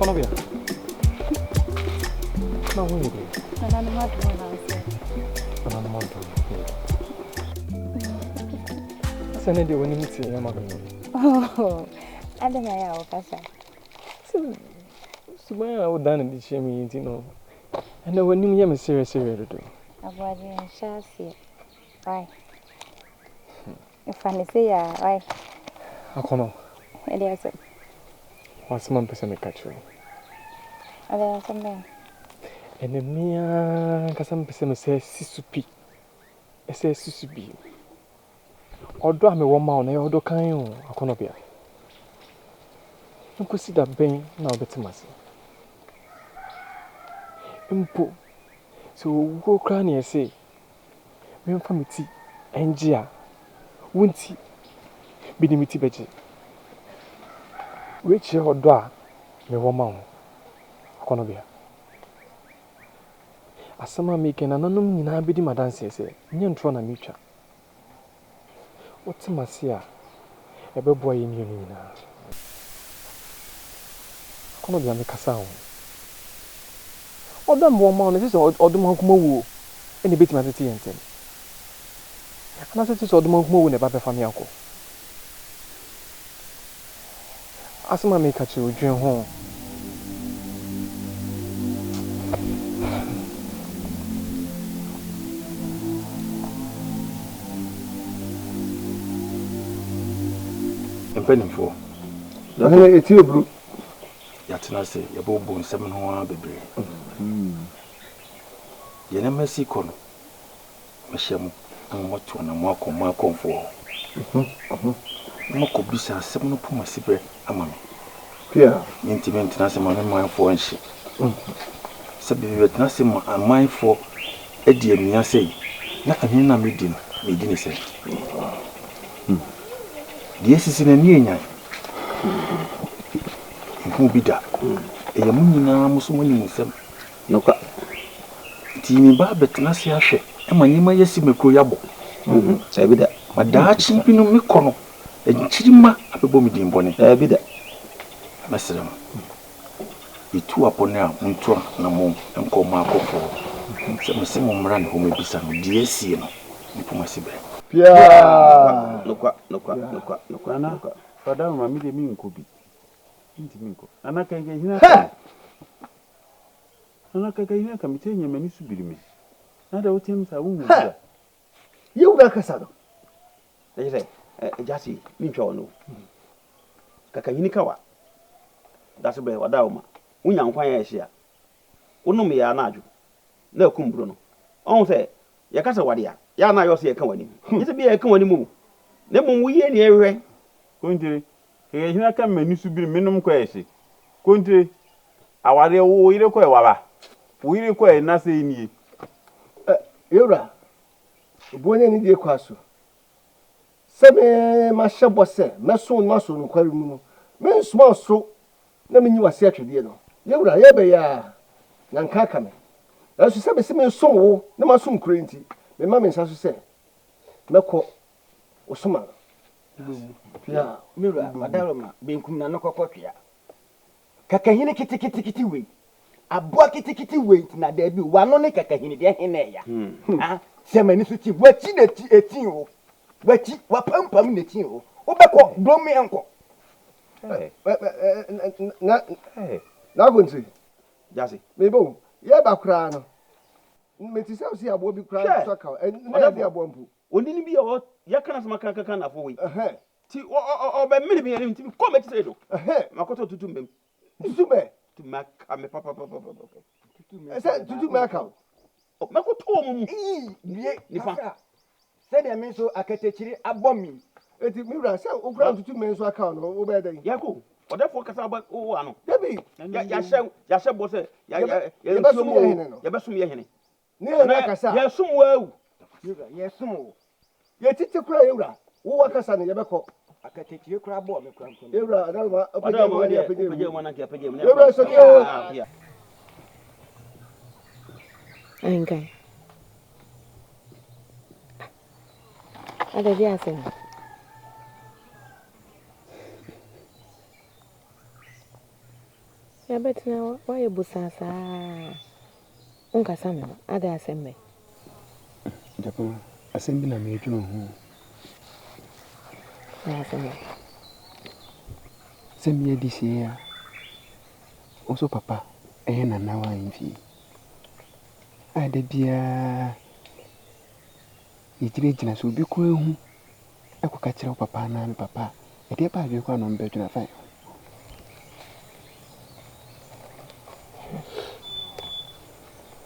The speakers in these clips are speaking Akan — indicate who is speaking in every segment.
Speaker 1: Akɔnɔbea. Na wo yɛ dɛ.
Speaker 2: Nananom adom na wo sɛ.
Speaker 1: Nananom adom. Sɛ ne deɛ w'anim te ɛyɛ ma me.
Speaker 2: Oh, adɛn na ayɛ a wokasa?
Speaker 1: Sɛ suban a wodan no de kyerɛ me yi nti no, ɛnɛ w'anim yɛ me serɛserɛ dodo.
Speaker 2: Aboagye nhyɛ aseɛ. Why? Fa no sei a, why?
Speaker 1: Akɔnɔ.
Speaker 2: Ɛde asɛm.
Speaker 1: W'asɛm a mpɛ sɛ meka kyerɛ wo.
Speaker 2: Ɛde asɛm bɛn?
Speaker 1: Ɛnɛ me ara ankasa mepɛ sɛ mesɛ si so pi. Ɛsɛ si so bi. Ɔdɔ a mewɔ ma wo no, ɛyɛ ɔdɔ kann o, Akɔnɔbea. Nkosi da bɛn na wobɛte m'ase? Mpo sɛ owuo koraa na ɛse memfa me ti ngye a, wo nti mede me ti bɛgye. Wei kyerɛ ɔdɔ a mewɔ ma wo, Akɔnɔbea. Asɛm a mereka yi, nananom nyinaa bɛdi me adanseɛ sɛ nyɛ ntorɔ na meretwa. Wote m'ase a, ɛbɛboa yɛn mmienu nyinaa. Akɔnnɔ deɛ mekasa ho. Ɔdɔ a mewɔ ma wo no, ɛsɛ sɛ ɔdomankoma wuo na ɛbɛtumi atete yɛn ntam. Anaasɛ ɛsɛ sɛ ɔdomankoma wuo na ɛba bɛfa me akɔ. Asɛm a mereka kyerɛ wo, dwen ho.
Speaker 3: Mpanimfoɔ,
Speaker 4: Ɔhene, yɛtie aburu.
Speaker 3: Yɛatena ase, yɛbobɔ nsɛm no ho ara bebree. Deɛ nneɛma si kɔ no, Mɛhyɛ mo na moatu anammɔn akɔ mo akɔmfoɔ hɔ, na moakɔbisa asɛm no pomasiberɛ ama me. Mentumi ntena ase ma me manfoɔ nhye. Sɛ mebɛtena ase ma amanfoɔ adi amia sei, na ɛhene no a medi no, medi no sɛn? Deɛ asisi no, ani yɛ nyan. Menhuu bi da. Ɛyɛ mo nyinaa mo so moanim nsɛm.
Speaker 5: Nokwa.
Speaker 3: Nti meba abɛtena ase ahwɛ ma nneɛma yi asi me kuro yi abɔ.
Speaker 5: Daabi da.
Speaker 3: Ma daakye bi no mekɔ no, nkyirimma abɛbɔ me din bɔne.
Speaker 5: Daabi da.
Speaker 3: Mɛsrɛ mo, yɛtu apɔ no a, montu anammɔn nkɔ mo akɔfoɔ hɔ. Sɛ mese mo mmra ne hɔ mmɛbisa no deɛ asie no, mpo masi berɛ.
Speaker 4: Piaa!
Speaker 5: Nokwa, nokwa, nokwa, nokwa,
Speaker 6: Nana,
Speaker 5: nokwa.
Speaker 6: fa da no ma me deɛ menkɔ bi. Mentumi nkɔ. Nana, kankanhini
Speaker 4: Hɛ!
Speaker 6: aka me. Nana kaka hia ka me kyɛ nyɛ m'ani so biri me. Na dɛ woteam saa wonhu bi
Speaker 4: Hɛ!
Speaker 6: da.
Speaker 4: Yɛ wura kasa no.
Speaker 5: Na kyerɛ sɛ agya se mentwa w'ano o. Kakahini ka wa dase brɛ wada wo ma wonya nkwan a ɛhye a wonom yɛ anadwo na akum buro no. Ɔhu sɛ yɛka sɛ wade a yɛ a na ayɛ ɔsɛ yɛka w'anim. Nyɛ sɛ bia yɛka w'anim o na mmom woyie nea ɛhwehwɛ.
Speaker 6: Kontire, kaka hia ka me m'ani so biri me nom kɔ ɛhye. Kontire, Awareɛ wo wo yere kɔɛ waba wo yere kɔɛ na sei nie.
Speaker 4: Ɛ, yɛwura, obuo ne anidie kwa so, sɛ me mahyɛ bɔ sɛ mɛsom wo na masɔ wo nokware mu no, mensoma wo so na menyi w'ase atwedeɛ no. Yɛwura, yɛrebɛyɛ ara, na nka aka me. Nanso sɛ mese meresom wo na masom kuro yi nti, mema me nsa so sɛ mɛkɔ wo som ano.
Speaker 5: Wobɛwu.
Speaker 7: Me wura, Ɔdaroma, benkum na no kɔkɔ twea. Kakahini keteketekete wei, aboa ketekete wei nti na daabi o, w'ano ne kakahini deɛ he na ɛya? Ha, sɛ m'ani so kyi, w'akyi na ekyi ekyi o, w'akyi, w'apampam na ekyi o, wobɛkɔ, dom me nkɔ.
Speaker 4: Na, n'akontire.
Speaker 5: Gyase.
Speaker 4: Meba o, yɛba koraa no, mete sɛ wo se aboa bi koraa
Speaker 5: Hwɛ!
Speaker 4: nso aka wo, na ɛde
Speaker 5: Ɔdɛfo,
Speaker 4: aboa mpo.
Speaker 5: onini bi a ɔ, yɛka n'asɛm akankaka nafo wei.
Speaker 4: Ɛhɛn.
Speaker 5: Ti ɔ ɔ ɔ ɔbɛmene me anim nti mekɔ m'akyi sɛ do.
Speaker 4: Ɛhɛn.
Speaker 5: Makɔtɔ tutu mmam.
Speaker 4: Tutu mɛ.
Speaker 5: Tutu mɛ aka me papapapapa.
Speaker 4: Ɛsɛ tutu mɛ aka wo.
Speaker 5: Ɔ mɛkɔtɔ wɔn mu.
Speaker 7: Ii, due,
Speaker 5: Nifa.
Speaker 7: kafra, sɛdeɛ me nso akatakyire abɔ me yi.
Speaker 4: Eti me wura sɛ wokura ntutu mɛ nso aka wo no wobɛyɛ dɛn?
Speaker 5: Yɛkɔ. Ɔdɛfoɔ kasa aba wo ano.
Speaker 4: Dabi.
Speaker 5: Yɛahyɛ yɛahyɛ bɔ sɛ yɛ yɛ yɛ
Speaker 4: Yɛbɛsom
Speaker 5: nsuo mu
Speaker 4: yɛ
Speaker 5: o
Speaker 4: hene no.
Speaker 5: yɛbɛsom yɛ hene.
Speaker 4: Ne yɛn
Speaker 5: Anaa
Speaker 4: akasa.
Speaker 5: yɛsom wo awu.
Speaker 7: Yɛwura, yɛsom wo.
Speaker 4: Yɛtete koraa yɛwura, wo wakasa no yɛbɛkɔ.
Speaker 7: Akatakyire koraa bɔɔ me koraa mpo.
Speaker 4: Yɛwura, adaroma, ɔpɛgya mu ne apɛgya mu.
Speaker 5: Yɛwura
Speaker 4: sɔdeɛ o.
Speaker 8: Ahenkan. Ada bi asɛm. Yɛabɛtena hɔ, woayɛ bosaa saa. Wonkasa me ho, adɛn asɛm bɛn?
Speaker 9: Gyapong, asɛm bi na meredwene ho o.
Speaker 8: Ɛyɛ asɛm bɛn?
Speaker 9: Sɛ meyɛ adehyeɛ a, wo nso papa yɛ nana wɔ ahemfie a da biara yɛgyinagyina sɛ obi koraa hu kɔka kyerɛ wo papa anaa me papa a, ɛdeɛ ba adwene koraa na wɔbɛdwene afa yɛn ho.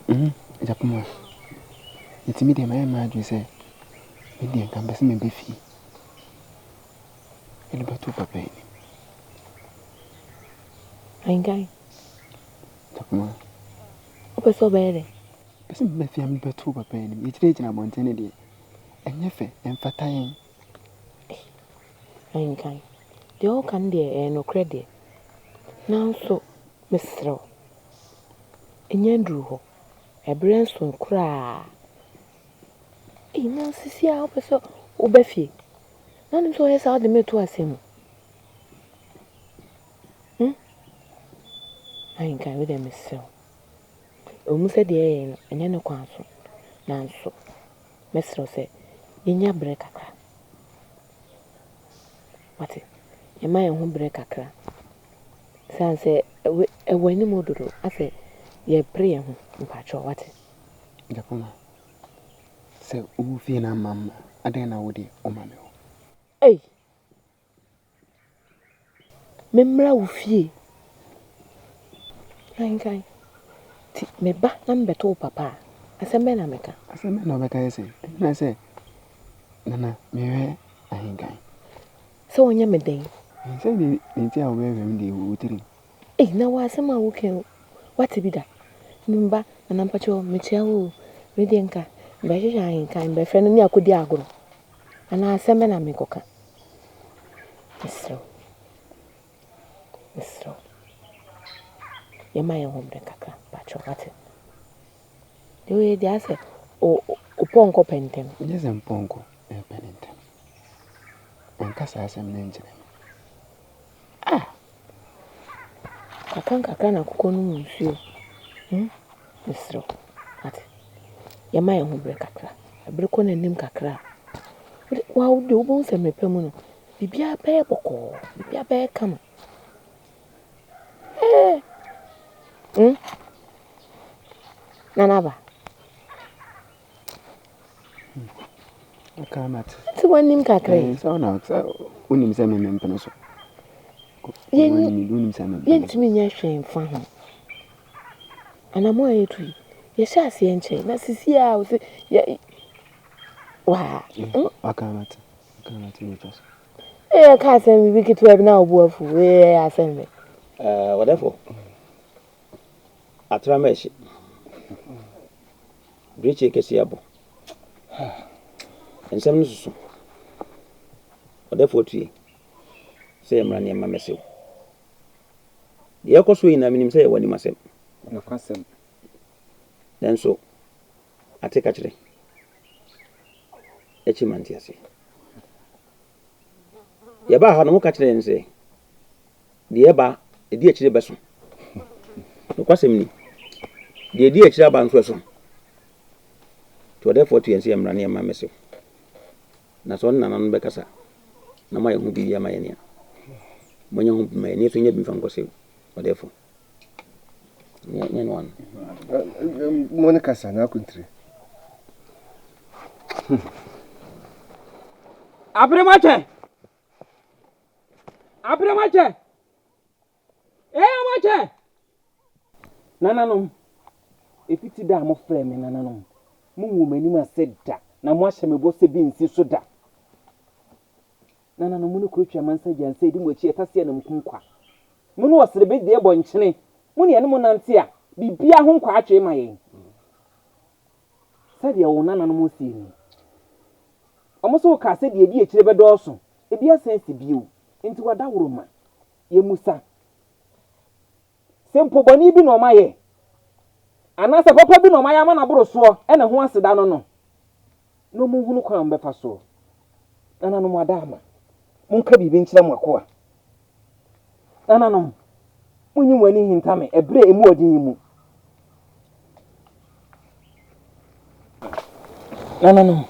Speaker 9: Mm, Gyapoma, nti me deɛ mayɛ m'adwene sɛ me deɛ nka mpɛ sɛ meba fie ɛde bɛto papa anim.
Speaker 8: Ahenkan.
Speaker 9: Gyapoma.
Speaker 8: Wopɛ sɛ ɔbɛyɛ dɛn?
Speaker 9: Pɛ sɛ meba fie a mede bɛto papa anim. Yɛgyinagyina abɔnten no deɛ, ɛnyɛ fɛ, ɛmfata yɛn.
Speaker 8: Ahenkan. Deɛ ɔreka no deɛ ɛyɛ nokorɛ deɛ, nanso mesrɛ wo, nnya nnuru hɔ. Ɛberɛ nso koraa. Ei, na sisi a wopɛ sɛ woba fie, na wonim sɛ ɔyɛ saa wode me to asɛm mu. Hmm? Ahenkan, wo deɛ mesrɛ wo. Ɛwɔ mu sɛ deɛ ɛyɛ no, ɛnyɛ ne kwan so, nanso mɛsrɛ wo sɛ yɛnya berɛ kakra. Wate? Yɛma yɛn ho berɛ kakra. Sane sɛ ɛwɔ anim dodo, asɛ yɛpere yɛn ho mpakyɛw, wate?
Speaker 9: Gyapoma, sɛ wowɔ fie na amma mma, adɛn na wo deɛ woma me hɔ?
Speaker 8: Ei! Memmra wo fie. Ahenkan, nti meba na mebɛto wo papa a, asɛm bɛn na mɛka?
Speaker 9: Asɛm bɛn na wobɛka yɛ sɛ, ɛnyɛ sɛ Nana mehwɛ Ahenkan.
Speaker 8: Sɛ ɔnyɛ me dɛn?
Speaker 9: Sɛ deɛ nti a wobɛhwɛ me deɛ wo tirim.
Speaker 8: Ei, na wɔ asɛm a woka yi, woate bi da? Meba, Nana mpakyɛw, mekyia wo o. Me deɛ nka mebɛhwehwɛ Ahenkan, mebɛfrɛ no ne akɔdi agorɔ. Anaa asɛm bɛn na merekɔka? Mesrɛ wo, mesrɛ wo, yɛmma yɛn ho berɛ kakra, mpakyɛw, wate? Deɛ woyɛ deɛ asɛ wo pɔnkɔ pɛ ntɛm.
Speaker 9: Nyɛ sɛ mpɔnkɔ ɛpɛ ne ntɛm. Ɔnka saa asɛm no nkyerɛ me.
Speaker 8: Ah! Kakra nkakra na akokɔ nom nsuo. Hmm? Mesrɛ wo, wate? Yɛmma yɛn ho berɛ kakra. Ɛberɛ kɔ n'anim kakra a, wode wa wode wobɛhu sɛ mmerɛ pa mu no, biribiara bɛyɛ bɔkɔɔ, biribiara bɛyɛ kama. Ee! Hmm? Nana aba.
Speaker 9: Aka mate.
Speaker 8: Nti w'anim kakra yi.
Speaker 9: Sɛ ɔna sɛ wonim sɛ me mempene so.
Speaker 8: Yɛntumi nyɛ hwee mfa ho. Anammɔn a yɛtu yi, yɛhyɛ aseɛ nkyɛe na sisi a wo sɛ yɛ waa.
Speaker 9: Aka mate. Aka mate na ɛtwa so.
Speaker 8: Ɛyɛ ka asɛm bi ketewa bi na wo bo afu. Ɛyɛ asɛm bɛ.
Speaker 5: Ɛɛ wɔdɛfo. Atra ma ɛhye. Brekye kɛseɛ abɔ. Nsɛm no soso. Ɔdɛfoɔ tue sɛ yɛmmra ne yɛmma mmɛsew. Deɛ ɛrekɔ soɔ nyinaa menim sɛ yɛwɔ anim asɛm.
Speaker 1: Nokwasɛm.
Speaker 5: Nanso ate ka kyerɛ akyi ma ntease. Yɛbaa ha no moka kyerɛ yɛn sɛ deɛ ɛba ɛdi akyire bɛso. Nokwasɛm ni, deɛ ɛdi akyire aba nso ɛso. Nti ɔdɛfoɔ to yɛn sɛ yɛmmra ne yɛmma mmɛsew. Na sɛ ɔne nananom bɛkasa na moayɛ ho biribi ama yɛn a, monyɛ ho ma yɛn nso nyɛ bi mfa nkɔsew ɔdɛfo. Nyɛ no ano.
Speaker 4: Mo ne kasa na akontire.
Speaker 10: Aberemakyɛ! Aberemakyɛ! Ee, moakyɛ! Nananom, ɛfiti da a mofrɛɛ me nananom, monguu m'anim ase da, na moahyɛ me bɔ sɛ bi nsi so da. Nananom, mo ne kuro twa amansa gya nsa ɛdi mo akyi ɛtase anam kum kwa. Mo ne ɔserebe deɛ bɔ nkyene, mo ne yɛne mo nante a, biribiara ho nkwa atwee ma yɛn. Sɛdeɛ wo nananom sie ni. Wɔn nso kaa sɛ deɛ ɛdi akyire bɛdɔɔso, ebi asan asi bio, enti wɔadaworoma. Yɛmmisa sɛ mpo bɔne bi na wɔayɛ, anaasɛ papa bi na wɔayɛ ama no aboro soɔ na ɛho aseda no no, na wɔnhunu kwan a wɔbɛfa soɔ. Nananom adaama, monka biribi nkyerɛ mo akoa. Nananom. Monnyi mo ani nhinta me ɛberɛ a emu wɔ den yi mu. Nananom.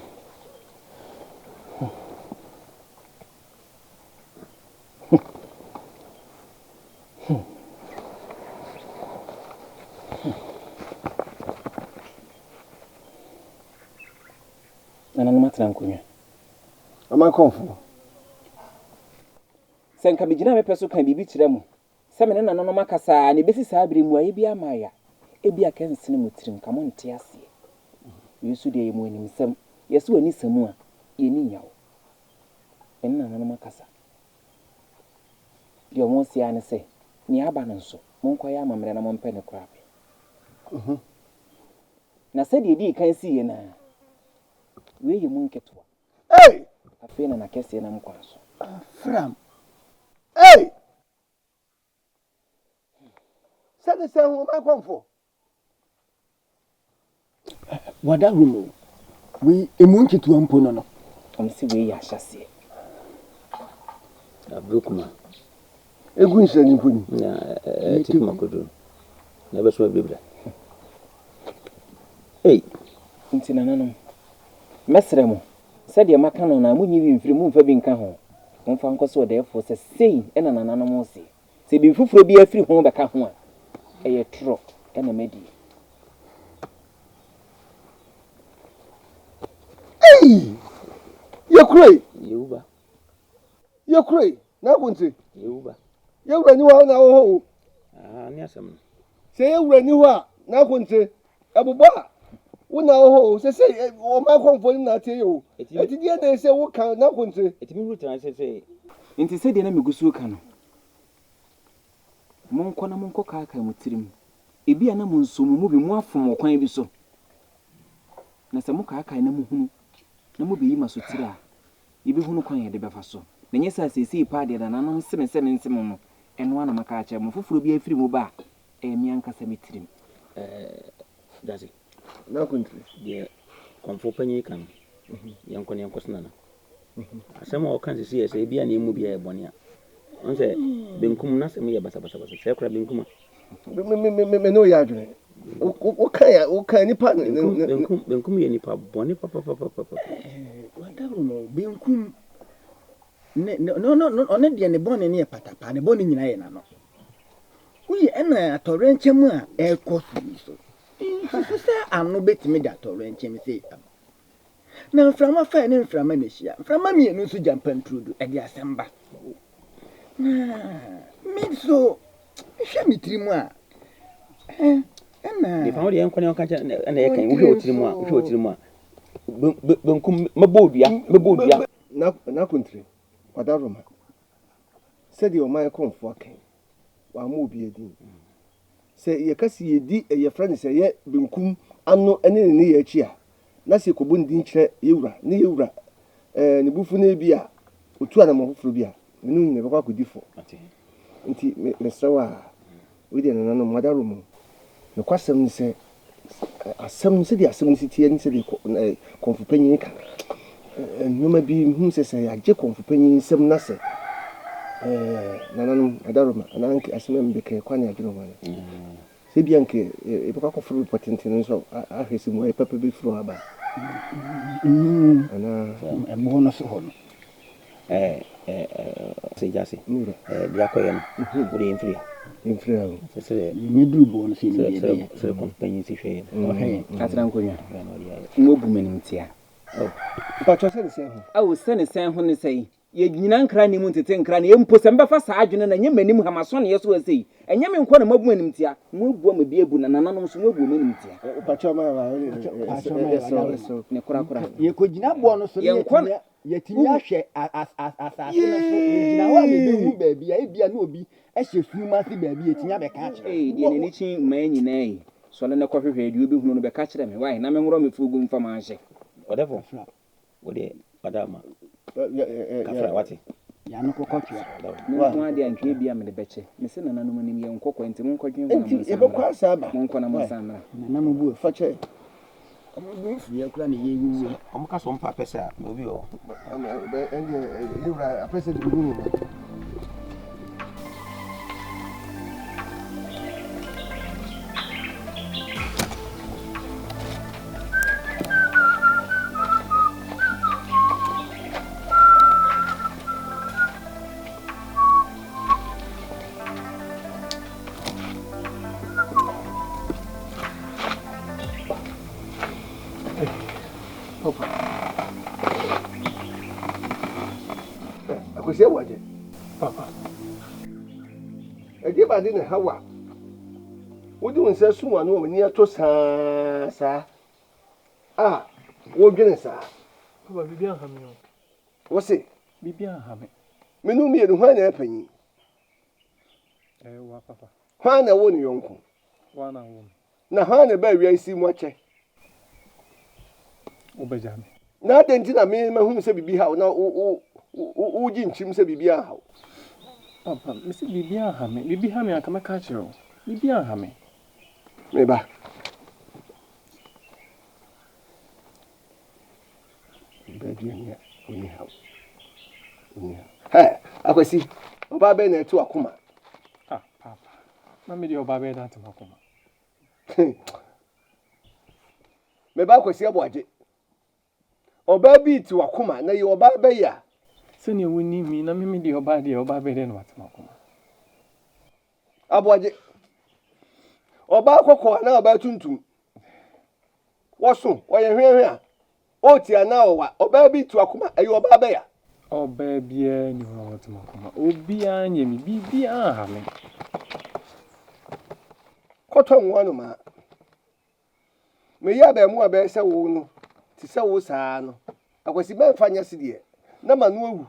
Speaker 10: Nananom atena nkonnwa.
Speaker 4: Amankɔmfoɔ.
Speaker 10: Sɛ nka megyina me pɛ so ka biribi kyerɛ mo sɛ me ne nananom akasa a, na ɛbɛsi saa berɛ yi mmuaeɛ biara mmaeɛ a, ebia anka ɛnsene mo tirim, nka monte aseɛ. Wei nso deɛ ɛyɛ mo animsɛm. Yɛse w'ani sa mu a, yɛn ani nnya wo. Me ne nananom akasa. Deɛ wɔse ara ne sɛ, nea aba no nso, monkɔyɛ amammerɛ na mompɛ ne korabea. Na sɛdeɛ ɛdii kan siiɛ no ara, wei yɛ mu nketewa.
Speaker 4: Ei!
Speaker 10: Afei na n'akɛseɛ nam kwan so.
Speaker 7: Fram.
Speaker 4: Ei! Sɛ ne sɛ ho ɔman kɔmfoɔ.
Speaker 7: Wada room o. Wei emu nketewa mpo no no.
Speaker 10: Wɔn se wei yɛ ahyɛseɛ.
Speaker 5: Aburo kuma.
Speaker 4: Egu nhyira mpo ni.
Speaker 5: Na ɛte kuma koduro. Na ɛbɛso abirabira. Ei!
Speaker 10: Nti nananom, mɛsrɛ mo, sɛdeɛ maka no anaa monnyi bi mfiri mu mmfa bi nka ho, momfa nkɔse ɔdɛɛfoɔ sɛ, Sei na nananom seɛ. Sɛ biribi foforɔ biara firi ho bɛka ho a, ɛyɛ torɔ na madie.
Speaker 4: Ei! Yɛ kuro yi.
Speaker 5: Yewu ba.
Speaker 4: Yɛ kuro yi. N'akontire.
Speaker 5: Yewu ba.
Speaker 4: Yɛ wura ni hɔ a na wɔ hɔ o.
Speaker 5: Ah, ne asɛm no.
Speaker 4: Sɛ yɛ wura ni hɔ a n'akontire ɛbobɔ a wo na wɔ hɔ o. Sɛ sɛ ɔman kɔnfoɔ no na atie yɛ o. Eti deɛ na ɛsɛ wo ka n'akontire.
Speaker 5: Etimi huru tena sɛ sɛ.
Speaker 10: Enti sɛdeɛ na megu so reka no, monkɔ na monkɔkaakae mo tirim. Ebia na mo nso mo mu bi moafom ɔkwan bi so. Na sɛ mokaakae na mohunu, na mobɛyi mo asotire a, yɛbɛhunu kwan a yɛde bɛfa so. Na ɛnyɛ saa a, seesei paa deɛ nananom se me sɛ mense mo no, ɛno ara na maka akyerɛ mo. Foforɔ biara firi mu ba a, ɛyɛ me ankasa me tirim.
Speaker 5: Ɛɛ, Gyasi.
Speaker 4: N'akontire.
Speaker 5: Deɛ kɔmfoɔ panyin ka no, yɛnkɔ na yɛnkɔsena no. Asɛm a ɔka sisi yɛ sɛ ebi a na emu bi yɛ bɔne a, ɔn sɛ benkum n'asɛm yɛ basabasabasa. Sɛ kora benkum a.
Speaker 4: Me me me me ne wo yɛ adwene. Wo kan wo kan nipa ne ne.
Speaker 5: Benkum benkum yɛ nipa bɔne papapapapa.
Speaker 7: Wadawuro no benkum ne ne no no ɔne deɛ ne bɔne ne yɛ patapa ne bɔne nyinaa yɛ n'ano. Woyɛ ɛna atɔwrɛnkyɛm a ɛrekɔ so yi so. Nsusu sɛ ano betumi de atɔwrɛnkyɛm sei aba. Na mframa fa ɛne mframa na ɛhyia. Mframa mmienu nso gya mpanturudu, ɛde asɛm ba. Na me nso, mehwɛ me tiri mu a, ɛna.
Speaker 5: Nipa ho deɛ nkɔ ne ɔka kyɛ ɛna yɛ kan wohwɛ wɔ tiri mu a wohwɛ wɔ tiri mu a benkum mɛbɔ odua mɛbɔ odua.
Speaker 4: N'akontire, Ɔdaroma, sɛdeɛ ɔman kɔmfoɔ aka yi, wammɔ obiara din. Sɛ yɛka sɛ yɛdi yɛfrɛ no sɛ ɛyɛ benkum ano ne ne nneyɛɛ akyi a, na sɛ yɛkɔbɔ ne din kyerɛ yɛn wura, ne yɛn wura eh, ne bo fu no ebi a, ɔtu anammɔn foforɔ bi a, me ne wo nyina yɛbɛkɔ akɔdi fɔ. Nti me, mesrɛ wo a, wei deɛ nananom, mo adaworo mu. Nokwasɛm ne sɛ, asɛm no, sɛdeɛ asɛm no si teɛ ne sɛdeɛ kɔmfo panyin ka no, nneɛma bi mehu sɛ sɛ yɛagye kɔmfo panyin nsɛm na sɛ nananom adaroma anaa anke asɛm a mebɛka kwan ne adwene ho ana sɛ bia anke yɛbɛkɔ akɔforo bepɔ tenten no nso ahwɛ sɛ mu ayɛ papa bi firi hɔ aba anaa
Speaker 7: ɛboɔ no so hɔ no
Speaker 5: Sɛ gya se deɛ akɔyɛ no wode yɛmfiri ha.
Speaker 4: Yɛmfiri ha o.
Speaker 5: Sɛ
Speaker 7: Nyɛ duru boɔ no sɛ ne deɛ ɛbɛyɛ.
Speaker 5: Sɛ kɔmpanyin si hwɛ yɛn.
Speaker 7: Ɔhwɛ yɛn.
Speaker 10: Atena nkonnwa. Moabu m'animtia.
Speaker 4: Mpakyɛw sɛ ne sɛn ho?
Speaker 10: Ao sɛ ne sɛn ho ne sɛn? Yɛnyina nkra nni mu ntete nkra na mpo sɛ mobɛfa saa adwene no a, ɛnyɛ m'anim ha, m'asɔneɛ so ha sei. Ɛnyɛ me nko ara na moabu m'animtia, moabu ama bi abu na nananom nso moabu wɔn animtia.
Speaker 4: Mpakyɛw ma yɛsrɛ wo.
Speaker 10: Ne korakora.
Speaker 7: Yɛkɔgyina boɔ no so na
Speaker 10: Yɛnkɔ
Speaker 7: yɛatumi ahwɛ asase no so. Yɛgyina hɔ a na yɛbɛhu baabi a ebia na obi hyɛ sum ase baabi a yɛatumi abɛka akyerɛ.
Speaker 10: Ei, deɛ n'ani kye mmaa nyinaa yi, sɔre na kɔhwehwɛ, deɛ wobɛhunu no bɛka kyerɛ me, wae, na menworɔ me fugu mfa manhyɛ.
Speaker 5: Ɔdɛfo, wo deɛ wada ama kafra wate.
Speaker 7: Yano kɔkɔ twea.
Speaker 10: Me nko ara deɛ anka ebia mede bɛkyɛ. Mese nananom anim yɛ nkɔkɔ nti monkɔdwen ho na
Speaker 4: Nti
Speaker 10: monsan
Speaker 4: yɛbɛkɔ
Speaker 10: mmra.
Speaker 4: asa aba.
Speaker 10: Monkɔ na monsan mmra.
Speaker 7: Nananom bo afu.
Speaker 4: Fa kyɛ.
Speaker 7: Ɔmo bo mfuiɛ koraa na yɛwuwuo.
Speaker 5: Ɔmo ka sɛ ɔmo pɛ apɛsɛ a, na obi wɔ hɔ.
Speaker 4: Ɛndeɛ yɛwura apɛsɛ de bɛgu ne mu. Akwasi Abuagye.
Speaker 1: Papa.
Speaker 4: Ɛdeɛ bade na ɛha wo a wode wo nsa sum w'ano a w'ani atɔ saa saa a wodwene saa?
Speaker 1: Papa, biribi anha me o.
Speaker 4: Wo se?
Speaker 1: Biribi anha me.
Speaker 4: Me ne wo mmienu, hwan na ɛyɛ panyin?
Speaker 1: Ɛyɛ wo papa.
Speaker 4: Hwan na ɛwoo ne yɔnko?
Speaker 1: Woa na wowoo me.
Speaker 4: Na hwan na ɛbaa wiase yi mu akyɛ?
Speaker 1: Wobɛgya me.
Speaker 4: Na adɛn nti na me mahunu sɛ biribi haw na wogye nkyim sɛ biribi anhaw?
Speaker 1: Papa, mese biribi anha me. Biribi ha me anka mɛka akyerɛ wo. Biribi anha me.
Speaker 4: Me ba. Ɔbaa aduane a ɔnni haw. Ɔnni haw. Hɛ, Akwasi, ɔbaa bɛn na ɛte w'akoma?
Speaker 1: Ah, papa. Na me deɛ ɔbaa bɛyɛ dɛ ate m'akoma.
Speaker 4: Me ba Akwasi Aboagye, ɔbaa bi te w'akoma na yɛ ɔbaa bɛyɛ a.
Speaker 1: Sɛnea wonim me na me me deɛ ɔbaa deɛ ɔbaa bɛyɛ dɛ na wate m'akoma.
Speaker 4: Aboagye, ɔbaa kɔkɔɔ anaa ɔbaa tuntum? Wɔso, ɔyɛ hweahwea, ɔɔti anaa ɔwa? Ɔbaa bi te w'akoma, ɛyɛ ɔbaa bɛyɛ a.
Speaker 1: Ɔbaa biara nni hɔ a ɔte m'akoma. Obiara nyɛ me, biribiara nha me.
Speaker 4: Kɔtɔ nwo anomaa. Meyɛ abarimaa bɛyɛ sɛ wo no, te sɛ wo saa no, Akwasi mɛmfa nyɛ sedeɛ na m'ano awu.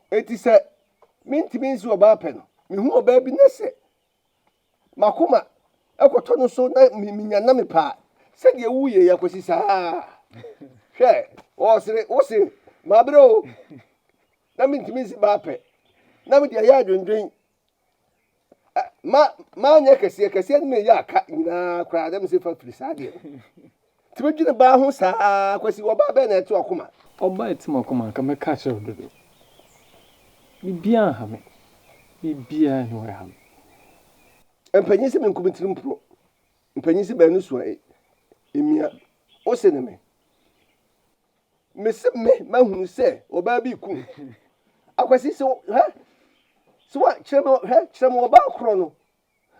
Speaker 4: Enti sɛ mentumi nsi ɔbaa pɛ no, mehu ɔbaa bi na sɛ m'akoma kɔtɔ no so na menya na mepɛ a, sɛdeɛ woyɛ yi Akwasi saa. Hwɛ, ɔsere, wose mabrɛ o, na mentumi nsi baa pɛ, na mede ayɛ adwendwen. Ma manyɛ kɛseɛ kɛseɛ no meyɛ aka nyinaa koraa dɛ mesɛ fa firi saa deɛ no nti medwene baa ho saa Kwasi ɔbaa bɛn na ɛte wakoma.
Speaker 1: Ɔbaa ɛte makoma nka mɛka akyerɛ wo dodo biribiara nha me biribiara nni hɔ ɛha me.
Speaker 4: Mpanyin se menku me tirim poro mpanyin se baanu sua emia wose ne me. Mese me mahunu sɛ ɔbaa bi reku me. Akwasi sɛ hwɛ sɛ wa kyerɛ me hwɛ kyerɛ me ɔbaa korɔ no.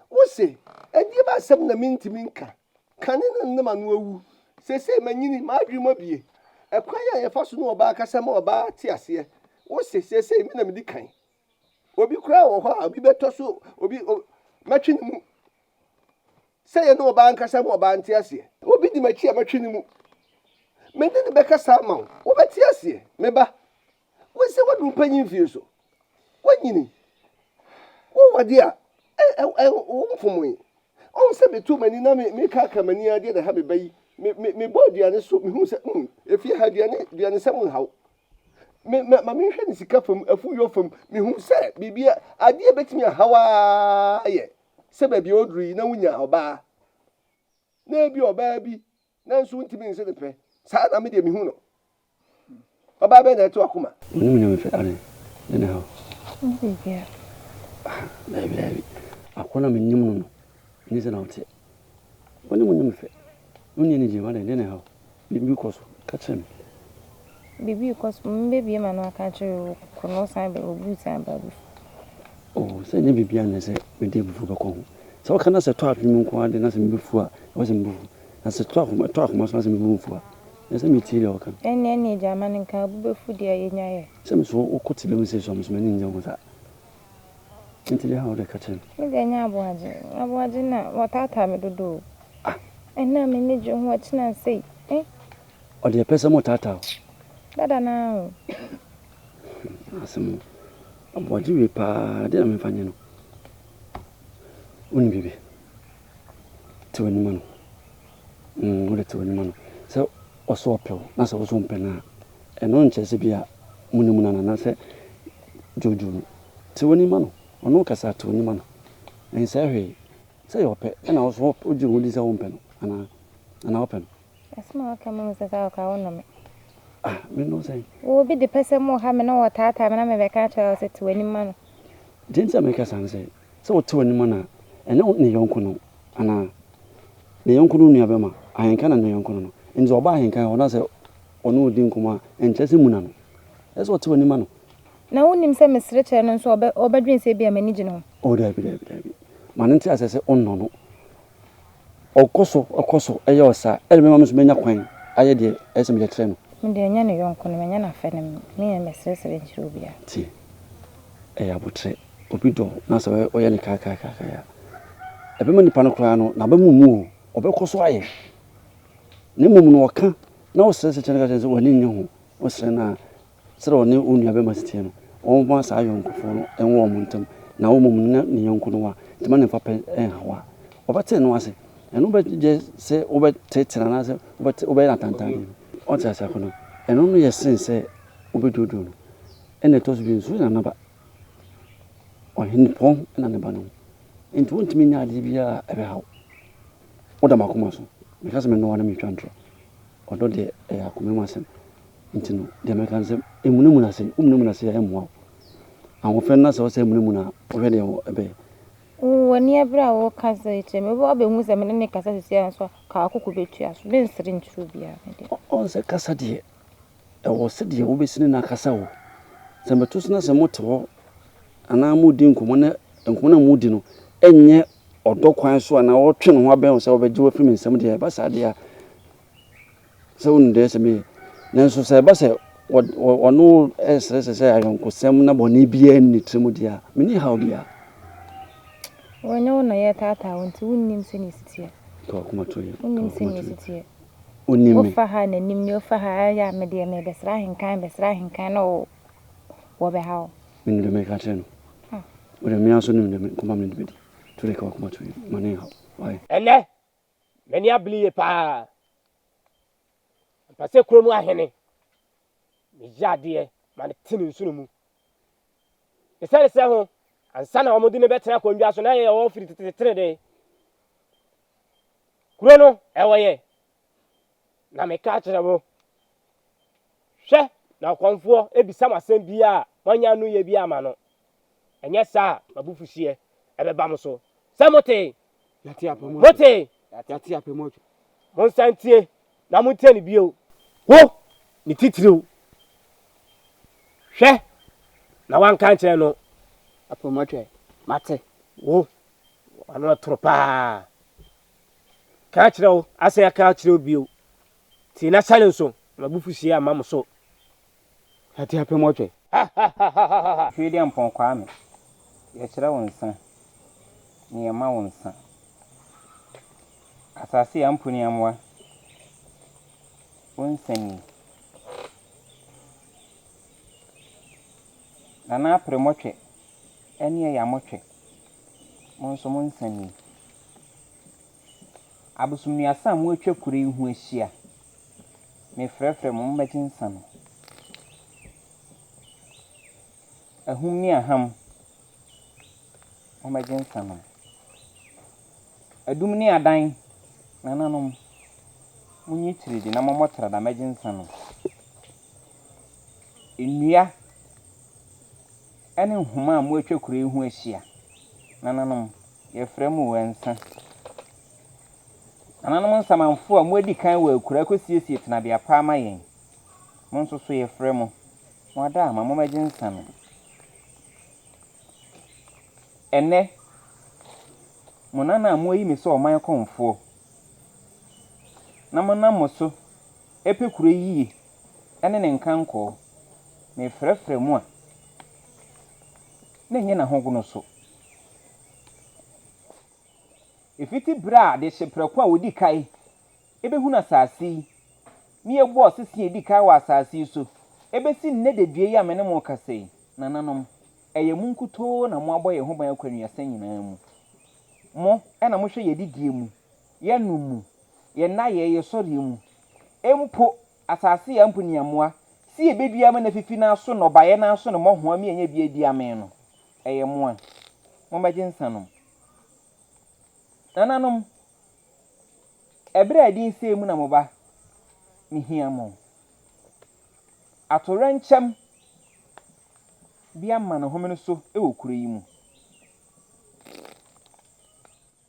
Speaker 4: Wose ɛdeɛ ba asɛm na mentumi nka. Kane na ne m'ano awu. Seesei manyini m'adwene mu abie. Ɛkwan a yɛfa so ne ɔbaa kasa ma ɔbaa te aseɛ. Wose seesei me na medi kan. Obi koraa wɔ hɔ a obi bɛtɔ so obi mɛtwe ne mu. Sɛ yɛne ɔbaa nkasa ma ɔbaa nte aseɛ. Obi di m'akyi a mɛtwe ne mu. Me ne no bɛkasa ama wo, wobɛte aseɛ. Me ba, wo sɛ woaduru mpanyin mfie so, woanyini, wowɔ adeɛ a, ɛ ɛ womfomoe. Ɔhu sɛ meto m'ani na mekaaka m'ani adeɛ na ɛha me ba yi. Me me mebɔ aduane so, mehu sɛ mm, efie ha aduane aduanesɛm nhaw. Me ma ma menhwɛ ne sika fam, afuyɔ fam, mehu sɛ biribi adeɛ bɛtumi ahaw ara yɛ sɛ baabi a ɔduru yi na wonya ɔbaa na ebi ɔbaa bi nanso wontumi nse ne pɛ saa na me deɛ mehu no ɔbaa bɛn na ɛte wakoma.
Speaker 5: Wonim nyame fɛ ade ne ne haw. Ah, daabi daabi. Akɔ na menim no no. Ɛnyɛ sɛ na woteɛ. Wonim nyame fɛ. Wonni anigye mu adɛn deɛ na ɛhaw. Biribi rekɔ so, ka kyerɛ me.
Speaker 2: Biribi rekɔ so, mebɛbue m'ano aka akyerɛ wo kɔ na wosan ba, wo boot san ba abufuo.
Speaker 5: Oh, sɛ ɛnyɛ biribiara na ɛsɛ mede abufuo bɛkɔ ho. Sɛ woka na sɛ ɛtɔ adwene mu nko ara de na sɛ mebɛfu a, ɛwɔ sɛ mebu fu. Na sɛ ɛtɔ akoma, ɛtɔ akoma so na sɛ mebu mfu a, ɛsɛ sɛ metie deɛ wɔka no.
Speaker 2: Ɛnneɛ ɛnneɛ gya ma no nka, wo bo bɛfu deɛ yɛnyaeɛ.
Speaker 5: Sɛ me so wokɔ tebea mu sei so a, me so m'ani nnye ho saa. Nti deɛ a wode ka kyerɛ me.
Speaker 2: Me deɛ nyɛ aboagye. Aboagye na wɔtaataa me dodo o. Ah. Ɛnnɛ a m'ani gye ho ɔkyena sei eh.
Speaker 5: Ɔde ɛpɛ sɛ mo taataa o.
Speaker 2: Dada no ara o.
Speaker 5: Asɛm o. Aboagye wei paa deɛ na memfa nyɛ no. Wonim biribi? Te w'ani ma no. Mm, wode te w'ani ma no. Sɛ ɔso ɔpɛ wo na sɛ wo so wompɛ no a, ɛno nkyerɛ sɛ bi a munamuna no anaasɛ dwoodwoo no. Te w'ani ma no. Ɔne wo kasa a, te w'ani ma no. Ɛnsɛe hwee. Sɛ ɛyɛ ɔpɛ, ɛna wo nso wogye wo ho di sɛ wompɛ no anaa? Anaa wopɛ no?
Speaker 2: Asɛm a woaka mahu sɛ saa ɔkaa wonnɔ me.
Speaker 5: Ah, mennɔ wo sɛn?
Speaker 2: Wo obi de pɛ sɛ moha me na wɔtaataa me na mebɛka akyerɛ wo sɛ te w'ani ma no.
Speaker 5: Deɛ nti a meka saa ne sɛ, sɛ wote w'ani ma no a, ɛnyɛ wo ne yɔnko no anaa? Ne yɔnko no nua bɛma, ahenka na ne yɔnko no no. Nti ɔba ahenka hɔ na sɛ ɔne wo di nkɔmmɔ a, ɛnkyerɛ sɛ muna no. Ɛsɛ sɛ ɔte w'ani ma no.
Speaker 2: Na wonnim sɛ mesere kyerɛ no nso a, ɔbɛdwene sɛ ebia m'ani gye ne ho.
Speaker 5: Oh, dabi, dabi, dabi. Ma no nte aseɛ sɛ wonnɔ no. Ɔkɔ so, ɔkɔ so yɛ ɔsaa, ɛna ɛbɛma me nso manya kwan ayɛ deɛ ɛsɛ sɛ meyɛ kyerɛ no.
Speaker 2: Me deɛ ɛnyɛ ne yɔnko no, manya no afɛ no, me yɛ mɛsrɛsrɛ nkyerɛ obiara.
Speaker 5: Tie, ɛyɛ aboterɛ. Obi dɔ wo na sɛ woyɛ no kaakaakaakae a, ɛbɛma nipa no koraa no, n'aba mu mmu o, ɔbɛkɔ so ayɛ. Na mmom no ɔka na wosrɛsrɛ kyerɛ no ka kyerɛ no sɛ w'ani nnye ho, wosrɛ no a, Sɛdeɛ ɔne wo nuabarima si teɛ no, ɔmma saa ayɔnkofoɔ no nwɔ wɔn ntam, na wo mmom ne ne yɔnko no wa, nti ma ne mfa pɛ nha wo a, ɔbɛte ne ho ase. Ɛno bɛyɛ sɛ wobɛteetee no anaasɛ wobɛte wobɛyɛ no atantanneɛ no. Ɔte ase akɔnnɔ. Ɛno no yɛ sen sɛ wobɛduoduro no. Ɛna ɛtɔ so bio nso, woyɛ nanaba. Ɔhene pɔn na ne ba no ho. Nti wontumi nyɛ adeɛ biara a ɛbɛha wo. Woda m'akoma so. Meka sɛ mennɔ wo a na meretwa ntorɔ. Ɔdɔ deɛ ɛyɛ akoma mu asɛm. Nti no, deɛ mɛka ne sɛ, mmunamuna ase. Womunamuna ase a, ɛmmoa wo. Ahoɔfɛ no na sɛ wosɛ munamuna a, wohwɛ deɛ ɛbɛyɛ.
Speaker 2: Wo w'ani abere a woka sɛ yi kyerɛ me, wobɛhu sɛ me ne no kasa seesei ara nso a, ka w'akoko bɛtua so. Mensere nkyerɛ obiara me deɛ.
Speaker 5: Ɔn sɛ kasa deɛ, ɛwɔ sɛdeɛ wobɛsi ne no akasa o. Sɛ mɛto so na sɛ mote hɔ anaa moredi nkɔmmɔ na nkɔmmɔ no a moredi no nyɛ ɔdɔ kwan so anaa ɔretwe ne ho abɛn wo sɛ ɔbɛgye wo afiri me nsam deɛ, ɛba saa deɛ a, sɛ wonim deɛ ɛsɛ meyɛ. Nanso sɛ ɛba sɛ ɔne wo resrɛsrɛ sɛ ayɔnkosɛm na bɔne biara nni ne tirim deɛ a, menni haw biara.
Speaker 2: Wɔnyɛ wo na yɛretaataa wo nti wonnim sɛnea ɛsi teɛ.
Speaker 5: Ka w'akoma to yam.
Speaker 2: Wonnim sɛnea ɛsi teɛ.
Speaker 5: Wonim me.
Speaker 2: Wofa ha n'anim ni, wofa ha ɛyɛ a me deɛ merebɛsra ahenkan, bɛsra ahenkan na wɔbɛha wo.
Speaker 5: Menim deɛ mereka akyerɛ no. Wo deɛ me ara nso nim deɛ me kɔma me de bɛdi. To deɛ ka w'akoma to yam. Ma ne nhaw. Why?
Speaker 11: Ɛnnɛ, M'ani abere yie paa. Mepɛ sɛ kurom ahene meyɛ adeɛ ma no te ne nsono mu. Ɛsiane sɛ ho ansa na wɔde no bɛtena akonnwa so na yɛ wɔ firi tete tenenee. Kuro no ɛwɔ yɛ na meka kyerɛ mo. Hwɛ na ɔkɔmfoɔ ebisa mo asɛm biara a moanya ano yɛ bi ama no. Ɛnyɛ saa a m'abufuhyeɛ ɛbɛba mo so. Sɛ motee? Motee? Monsan ntie na montie no bio. Wo, ne titiriw, hwɛ na woanka ankyerɛ no.
Speaker 7: Mate.
Speaker 11: Wo, w'ano atoro paa. Ka akyerɛ wo, asan aka akyerɛ wo bio. Tie na hyɛ no nso, na m'abufuhyeɛ amma mo so.
Speaker 7: Yɛate apem ɔtwe.
Speaker 11: Ha-ha-ha-ha-ha-ha!
Speaker 10: Tweediampɔn Kwame, yɛkyerɛ wo nsa na yɛma wo nsa. Asase a mpo ne amoa, wo nsa nie. Nana Apremɔtwɛ ne Ɛyamɔtwɛ, mo nso mo nsa nie. Abosomnuasa a moatwa kuro yi ho ahyia, Mefrɛfrɛ mo, mommɛgye nsa no. Ahum ne aham, mommɛgye nsa no. Adum ne adan, nananom, monyi tiridi na mommɔ trada mmɛgye nsa no. Nnua ne nhoma a moatwa kuro yi ho ahyia, nananom, yɛfrɛ mo o, nsa. Nananom nsamanfoɔ a moadi kan wɔ akuraa kɔsiesie tenabea pa ama yɛn, mo nso so yɛfrɛ mo, mo adaama, mommɛgye nsa no. Ɛnnɛ, mo nana a moayi me sɛ ɔman kɔmfoɔ, na monam mo so pɛ kuro yi yie ne ne nkankɔɔ, merefrɛfrɛ mo a, na ɛnyɛ n'ahogono so. Ɛfiti berɛ a adehye prɛko a wɔdi kan bɛhunu asase yi, ne yɛbɔɔ sese a ɛdi kan wɔ asase yi so, ɛbɛsi nnɛ dadua yi a me ne mo rekasa yi, nananom, ɛyɛ mo nkutoo na moabɔ yɛn ho ban akɔ nnuasa nyinaa mu. Mo na mohwɛ yɛn adidie mu, yɛn nom mu, yɛn nnayɛɛ, yɛn sɔreɛ mu, mpo asase a mpo nni mmoa, sɛ yɛbɛdua ama no afifi na aso nnɔbaeɛ na aso no mmɔho ama yɛanya bi adi amee no, ɛyɛ mo a. Mommɛgye nsa nom. Nananom, ɛberɛ a ɛden sei mu na mo ba, mehia mo. Atoyerɛnkyɛm bi ama ne homene so wɔ kuro yi mu.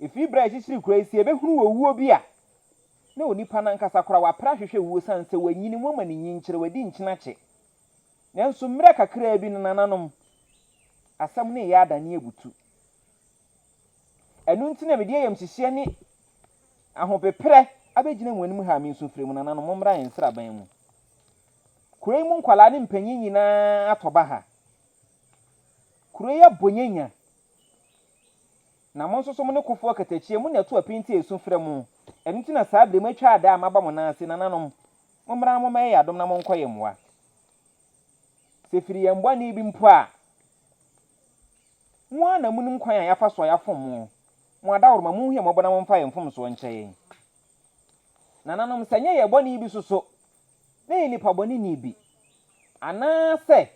Speaker 10: Ɛfiri berɛ a yɛkyekyere kuro yi, sɛ yɛbɛhunu owuo bi a, na onipa no ankasa koraa wapere ahwehwɛ wuo sane sɛ wanyini, wɔama no nyinkyerɛ, wadi nkyene akyɛ. Nanso mmerɛ kakraa bi no, nananom, asɛm no reyɛ adane abutu. Ɛno nti na mede ayamhyehyeɛ ne ahopeperɛ abɛgyina mo anim ha a meresu frɛ mo, nananom, mommra yɛn nsraban mu. Kuro yi mu nkwadaa ne mpanyin nyinaa atɔ baha. Kuro yi abɔ nyanya. Na mo nso so mo ne kofoɔ katakyie, mo na ɛto apinti a ɛsu frɛ mo. Ɛno nti na saa berɛ yi moatwa adaa a moaba mo nan ase, nananom. Mommra na mommɛyɛ yɛn adom na monkɔ yɛn mmoa. Sɛ ɛfiri yɛn bɔne bi mpo a, mo ara na monim kwan a yɛafa so a yɛafom mo. Mo adaworoma, monhu yɛn mmɔbɔ na momfa yɛn mfomsoɔ nkyɛ yɛn. Nananom, sɛ ɛnyɛ yɛn bɔne bi so so, na yɛyɛ nnipa bɔneni bi, anaasɛ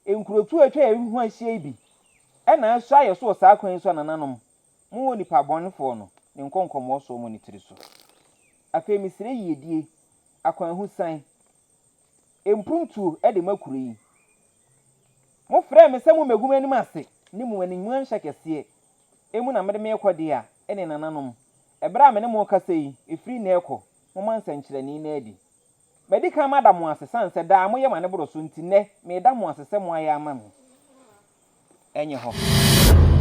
Speaker 10: nkurotoɔ a atwa yɛn ho ahyia yi bi na asua yɛn so wɔ saa kwan yi so a, nananom, mo onipa bɔnefoɔ no, ne nkɔnkɔmmɔɔ soɔ mo ne tiri so. Afei mesrɛ yiedie, akwanhusan, mpuntuo de ma kuro yi. Mofrɛɛ me sɛ mommɛgu m'anim ase ne mo animuanhyɛ kɛseɛ mu na mede merekɔ deɛ a, ɛne nananom, ɛberɛ a me ne mo rekasa yi, ɛfiri nnɛ rekɔ, momma nsɛnkyerɛnee nna adi. Madi kan mada mo ase sane sɛ daa moyɛ m'ane boro so nti, nnɛ, mereda mo ase sɛ moayɛ ama me. Ɛnyɛ hɔ.